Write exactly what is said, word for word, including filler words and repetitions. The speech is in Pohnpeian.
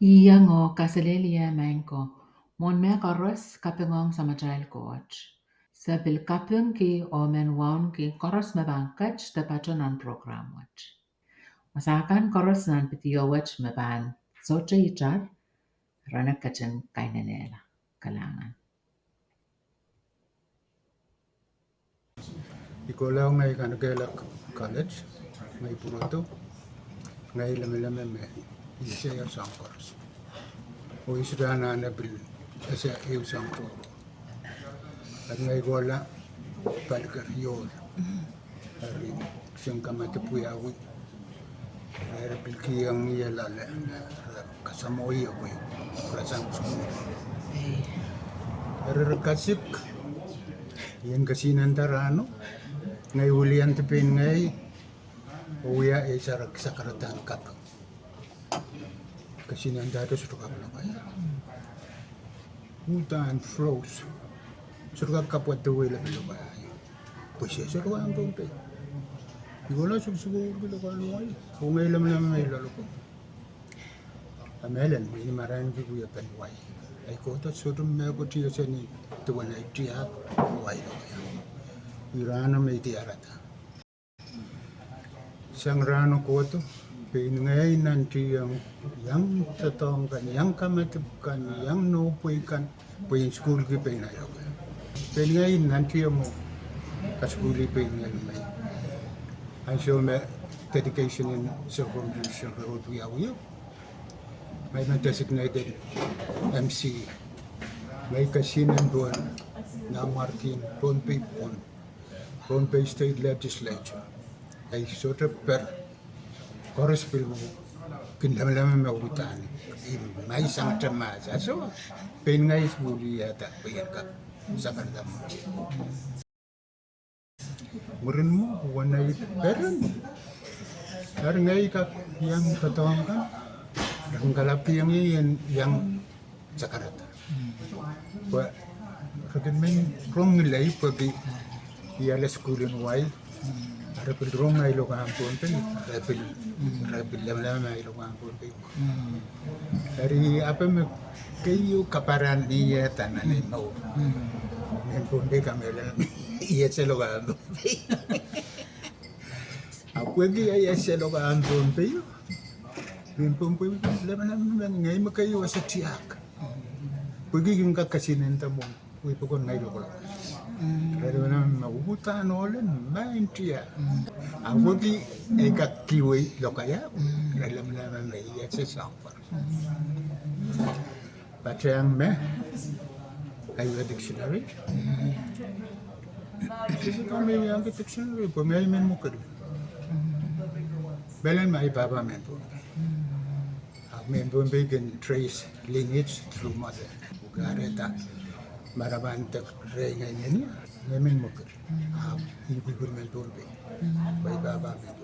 Iang oh kaselehlie maing ko, mwohn mehkoaros kapingohng Samatail Koht. Se pil kapingki oh men wauneki koaros me pahn ket de patoh nan prokram wet. Wasa kan koaros nan video wet me pahn sohte itar, re en ketin kainenehla. Kalahngan. I kohla ngehi kanekehla college, ngehi pwurodo, ngehi lemeleme me I ese soahng koaros. Oh I sohte anahne pil ese ehu soahng tohrohr. Eri ngehi kohla paliker iohl. Eri kisin kamadipw wiawi, re pil kihong ie loale, re kasamwo ie pwe re sang sukuhl. Eri re kasik, I en kesihnenda rahno, ngehi wiliandi pein ngehi, oh wia ei sarak sakaradahn kaping. Kesihnendahte sohte kak lokaia. Uhdahn froze. Sohte kak kapwaiada wehla me lokaia. Pwe se sohte wahn Pohnpei. I kohla sukusukuhlki lokaiahn wai. Oh ngehi lemeleme me I loalokong. A mehlel me I marainki wiepen wai. Ei kohdo sohte mehkot I ese ni duwen ei tiahk wai lokaia. I rahno me I diarada. Sang rahno kohdo, pein ngehi nantihong iang doadoahk kan, iang kamadipw kan, iang nohpwei kan, pwe I en sukuhlki pein ahi lokaia. Pein ngehi nantihong oh kasukuhlih pein ngehi mei. Ansou me dedication en circumferential road wiawio, ngehi me designated M C. Ngehi kesihnen pohn nanmwarkien Pohnpei pwon, Pohnpei State Legislature. Ei sohte per, koaros pil kin lemeleme me uhdahn I mai sangete mahs. A soh, pein ngehi sukuhlihada pwe I en kak sakarada mwo. Mwurin mwo, wen ei peren, eri ngehi kak iang doadoahk kan, re kin kalapw kihong ie en iang sakarada. Pwe re kin men rong ngilehi pwehki I ale sukuhl en wai, a re pil rong ahi lokaiahn Pohnpei, re pil, re pil lemeleme ahi lokaiahn Pohnpei. Eri ape me keieu kapahrahn ni iehda nan ei mour. Mehn Pohnpei kamehlele me I ese lokaiahn Pohnpei. A pwehki I ese lokaiahn Pohnpei, mehn Pohnpei lemeleme ngehi me keieu ese tiahk. Pwehki I kin kak kesihnenda mwo, oh I pokon ngehi lokolok. Re lemeleme me uhdahn ohl en maing tiahk. A pwehki I kak kihwei lokaia, re lemeleme me I ese soahng koaros. Patehng me, ahi wia dictionary. Sehse me I wiahiong dictionary, pwe ngehi mehn mwekid. Mehlel me ahi pahpa mehn Pohnpei. A mehn Pohnpei kin trace lineage through mother. Kahrehda, ma re pahn dek rehn ngehi mehn, ngehi mehn mwekid. A I pwupwudi mehn Pohnpei. Pwe ahi pahpa mehn